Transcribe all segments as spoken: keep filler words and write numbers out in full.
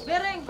Bereng.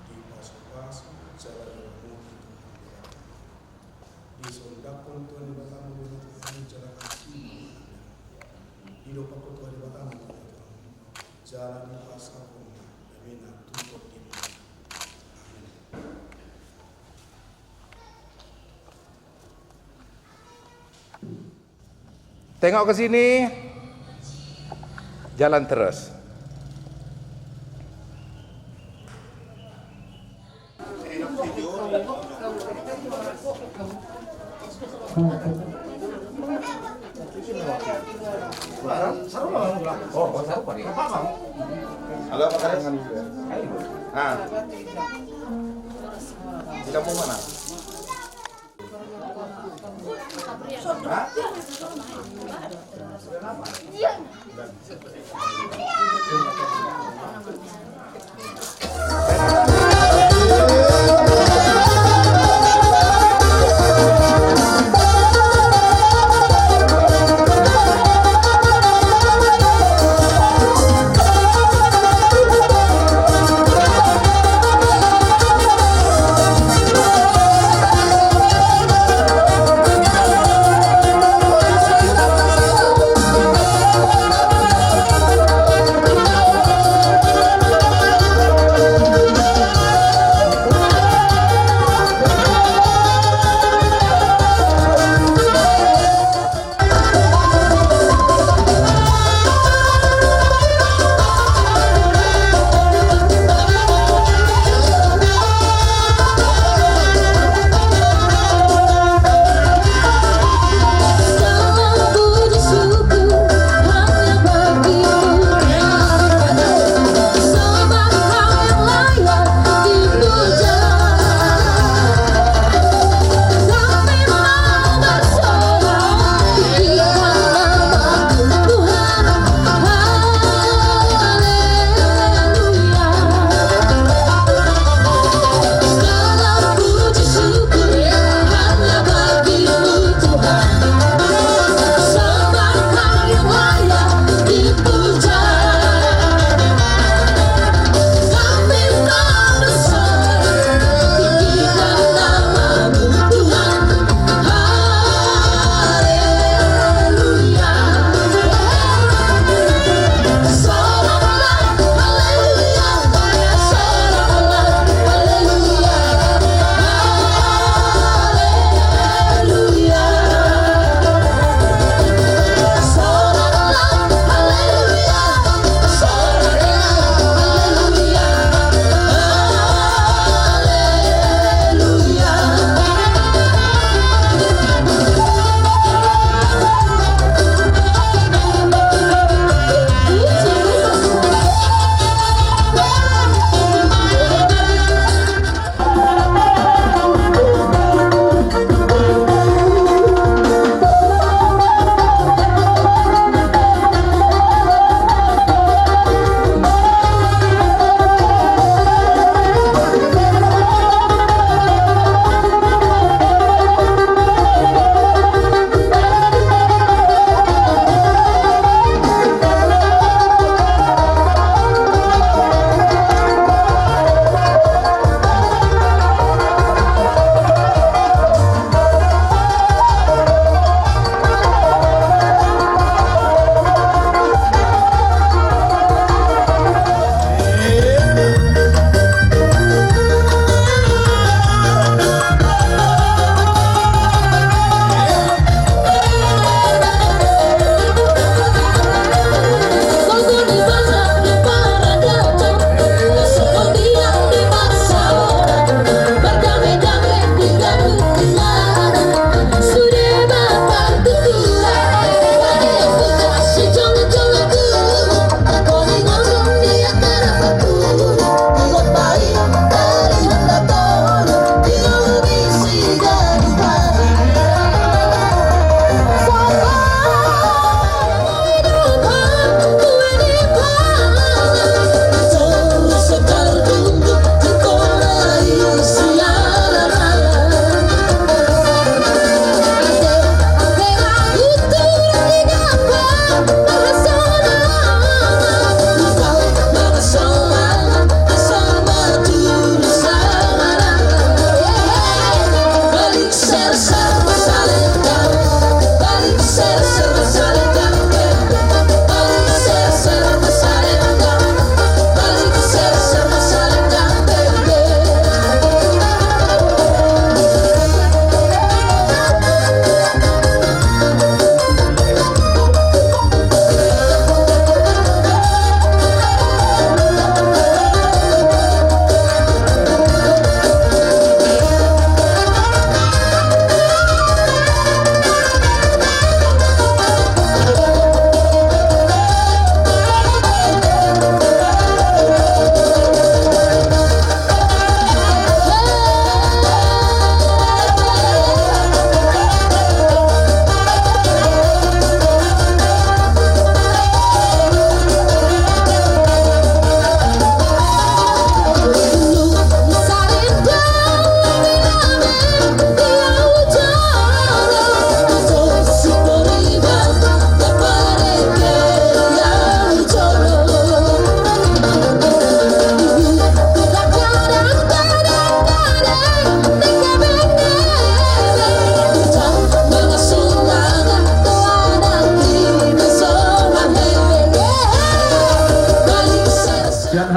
Dipasupasu jala diramoti Tuhan Debata. Disondangkon Tuhan Debata ma boru ni Tuhan i jala asi. Didompakkon Tuhan Debata ma boru ni Tuhan i jala dipasahat ma damena tu tondi. Amen. Tengok ke sini. Jalan terus. Halo, Pak Kades. Ah. Di kampung mana?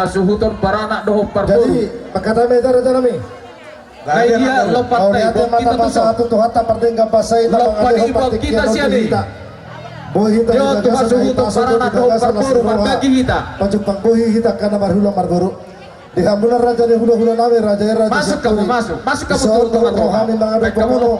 Hasuhuton paranak dohot parboru. Jadi, mangkatai ma hita, raja nami. Nah, dia lompat. Mauliate ma hita tu Tuhanta pardenggan basa i, na mangalehon partingkian on tu hita. Boi hita di bagasan hasuhuton paranak dohot parboru, marbagi hita. Pajumpang boi hita angka na marhula marboru. Di hamu na raja ni hulahula nami, raja i raja. Masuk hamu, masuk, masuk hamu. Dison do ro hami mangadop tu hamu,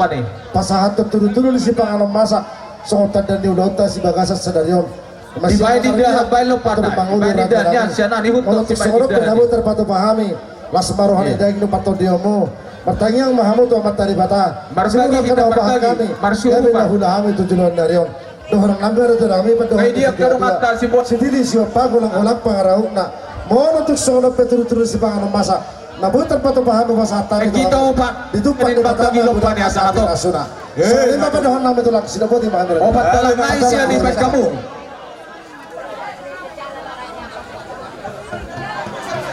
pasahathon tudutudu ni sipanganon masak songon tanda ni ulaonta di bagasan sadari on. Dibaen indahan, baen lompanna, dibaen indahan, sian na nihuthon. Molo tung songon on pe na boi tarpatupa hami, las ma roha ni daging dohot partondionmu. Martangiang ma hamu tu Amanta Debata. Marbagi hita, marbagi. Marsiuhupan. Gabe na hula hami tu joloan ni ari on. Dohonon nami, raja nami, pandohan ni natua-tua: Sititi siompa, golanggolang pangarahutna. Molo tung songon on pe tudutudu ni sipanganon masak, na boi tarpatupa hami pasahat hami tu hamu. Ditumpak ni Debata ma godang ni angka pinasuna. Songon i ma pandohan nami, tulang, sidapot i ma hami. Opat talang nai sian i, baen hamu.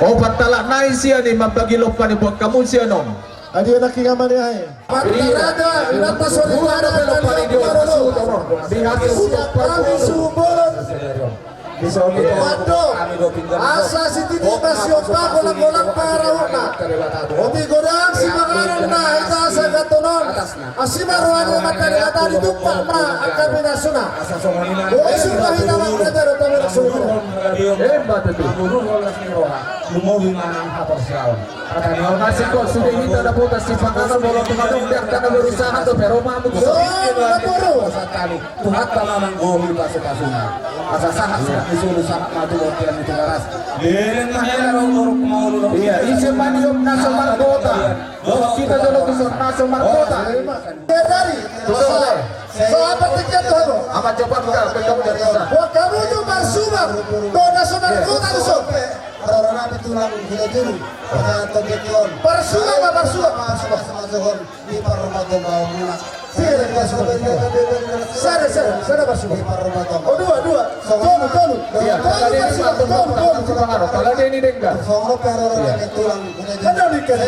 Opat talang nai sian i, mambagi lompa ni buat hamu sian on. Adi enak i, ngamani ae. Mantap, raja, inanta sori, raja, raja, raja. Siap kami sumbolon. Mantap. Asa sititi ma siompa, golanggolang pangarahutna. Otik godang sipanganon na hita sahat tu on. Asi ma roha ni Amanta Debata, ditumpak ma angka pinasuna. Boi sumba hita ma, raja, raja, raja. Emma tutu. Lumobi ma nang haporseaon. Hata ni on, asing kok sude hita dapotan sipanganon, molo tung adong di angka na berusaha tu pe ro ma hamu tu son. Tuhanta ma manggohi pasupasuna. Asa sahat, sahat ni solu, sahat ma tu bontean ni Tigaras. Dereng ma hela rongorok maulu. Ia, ise ma niop na so margota? Dohot hita jolo tu son na so margota. Dari. Tutu. So, apa tiket tu hamu? Amat coba buka, buka, buka. Buat hamu tu marsumak. Dohot na so margota tu son. Rorona pe tulang hula julu. Pakai topik on. Marsumak ma, marsumak. Marsumak sama Johon. Di parmago mau muna. Sere, sere, sere, marsumak. Di parmago. Oh, dua, dua. Tolu, tolu. Iya, tolu, tolu, tolu. Tolu, tolu. Tolu, tolu. Ada di kan.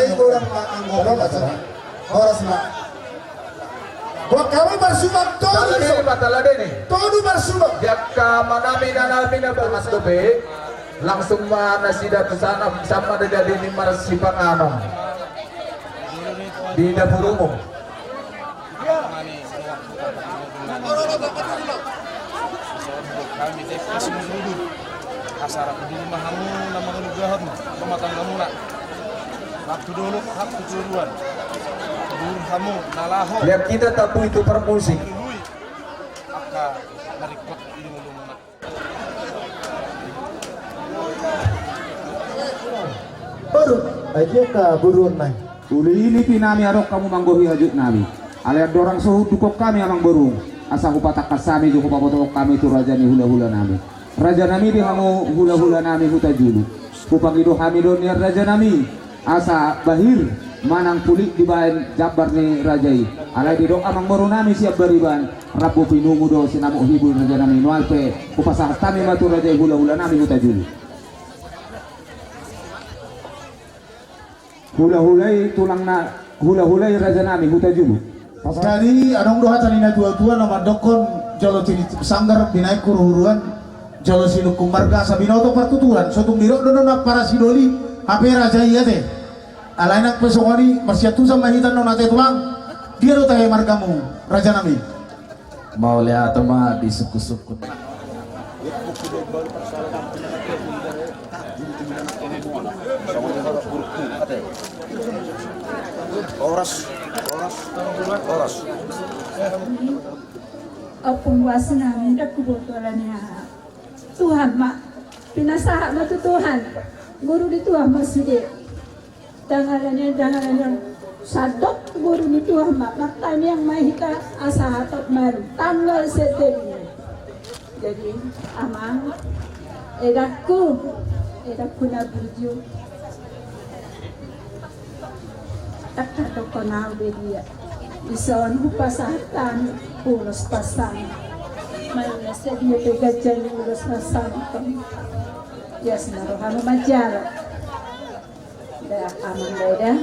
Horas ma. Buat hamu marsumak tolu. Tolu marsumak. Di angka amanami, inanami na bagas dope. Langsung ma nasida tu sana, sama da jadi ni marsipanganon di dapur umum. Asa rap tu dolok ma hamu na mangalugahon rumah tanggamuna. Rap tu dolok, rap tu toruan. Dur hamu na laho. Lihat kita tak butuh permusik. Angka na ringkot di dolok. Boru, ai dia angka boru on nai. Uli i, lipi nami, adong hamu manggohi hajut nami. Alai andorang so hunduk hami, amang boru, asa hupatangkas hami jo hupabotohon hami tu raja ni hulahula nami. Raja nami, di hamu hulahula nami Hutajulu, hupangido hami do nian, raja nami, asa bahir manang pulik dibaen jambar ni raja i. Alai didok amang boru nami sian Bariban, rambu pinungu do sinamot hibul, raja nami. Nuaeng pe hupasahat hami ma tu raja i hulahula nami Hutajulu. Hulahula i, tulang na hulahula i, raja nami Hutajulu. Jadi adong do hata ni natuatua na mandokkon, jolo tinitip sanggar binaen huruhuruan, jolo sinungkun marga asa binoto partuturan. Sotung didok do na parasidoli hape raja i ate. Alai nang pe songon i, marsiantusan ma hita annon ate, tulang. Dia do tahe margamu, raja nami? Mauliate ma di sungkunsungkun. Horas, horas, horas. Ompung boas nami, ndang huboto ala ni aha. Tuhan ma, pinasahat ma tu Tuhan. Guru di Tuhan ma sude. Dangalanen, dangalanen. Sadok guru ni Tuhan ma, martangiang ma hita asa hatop malu tanggal setemina. Jadi, amang, edakku, edakku na burju. Ndang tardokkon au be dia. Dison hupasahat hami ulos pasangan. Maila sadia pe ganjang ni ulos pasangan. Ias ma rohamu manjalo. Dah aman dah, dah.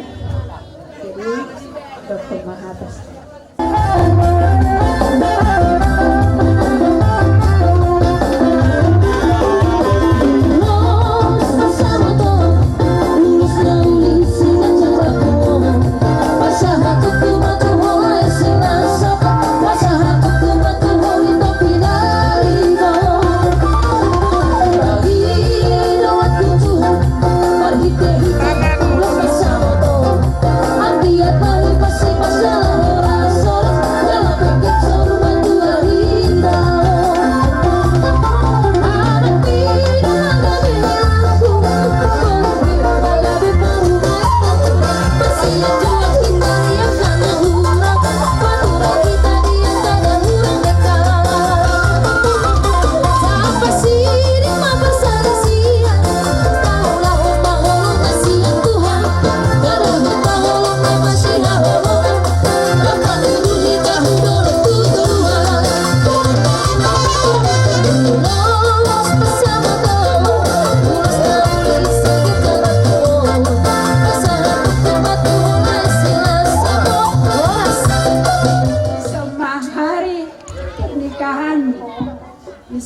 Jadi, dokter Mahatas.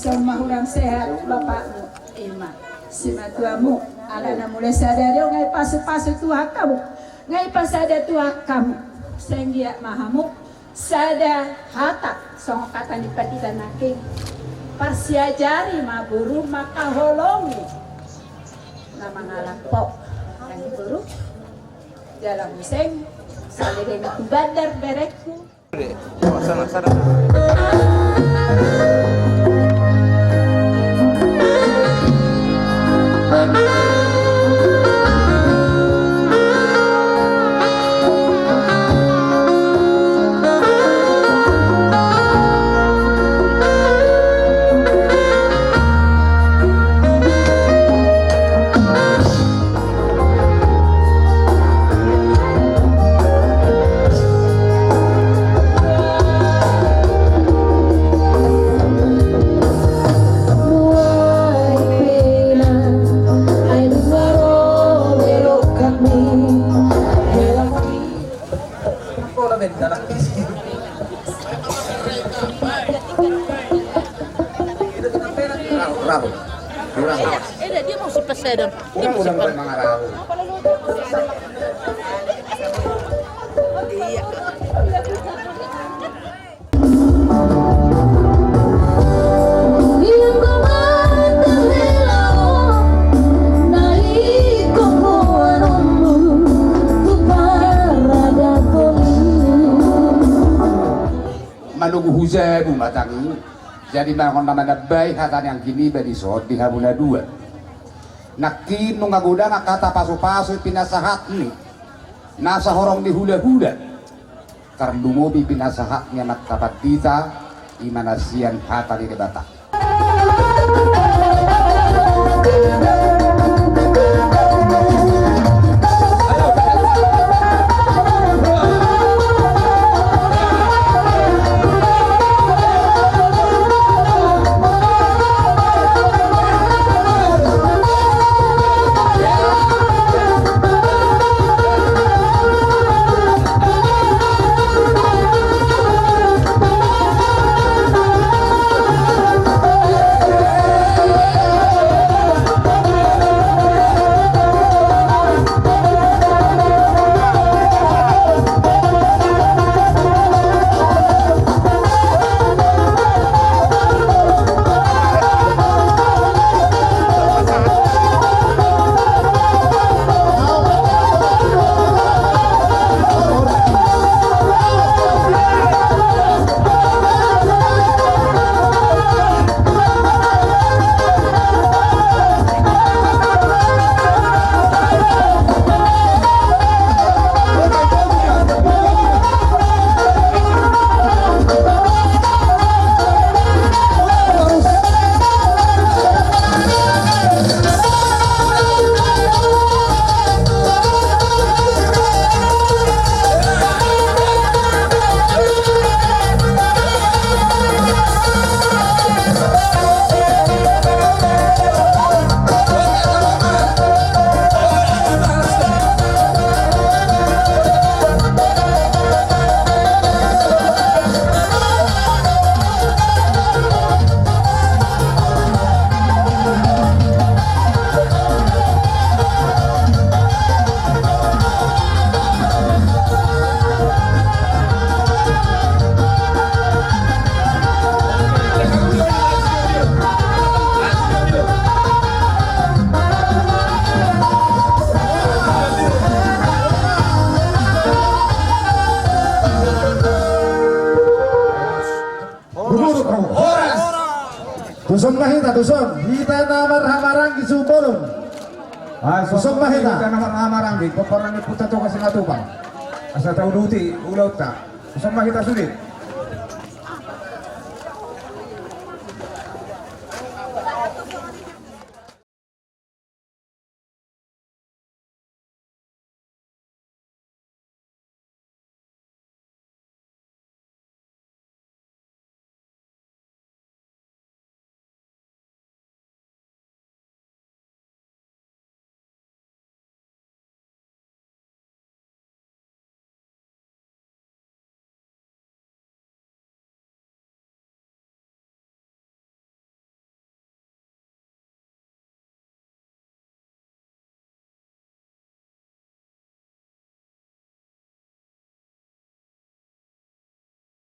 Songon ma hurang sehat bapakmu, ima simatuamu, alana mulai sadari on nga ipasupasu Tuhan hamu, nga ipasada Tuhan hamu. Sanggiat ma hamu. Sada hata songon hata ni pandita nangkin, parsiajari ma boru mangkaholongi na mangalap ho. Nangkin boru jala muse saleleng tu bandar berengku. Rahu, rahu. Rahu. Eh, dia mau si pesedon. Ini mau si mangan rahu. Iya. Manogu hujabu ma tangi. Jadi ma hon na manambai hata ni anggi niba dison di hamu na dua. Nangkin nunga godang angka hata pasupasu pinasahatni na sahorong ni hulahula. Tarlumobi pinasahatni angka pandita, ima na sian hata ni Debata. Horas. Tuson ma hita, tuson. Hita na marhahamaranggi Simbolon. Ah, tuson ma hita. Hita na marhahamaranggi, pomparan ni Ompunta Toga Simatupang. Asa tauduti ulaonta. Tuson ma hita sude.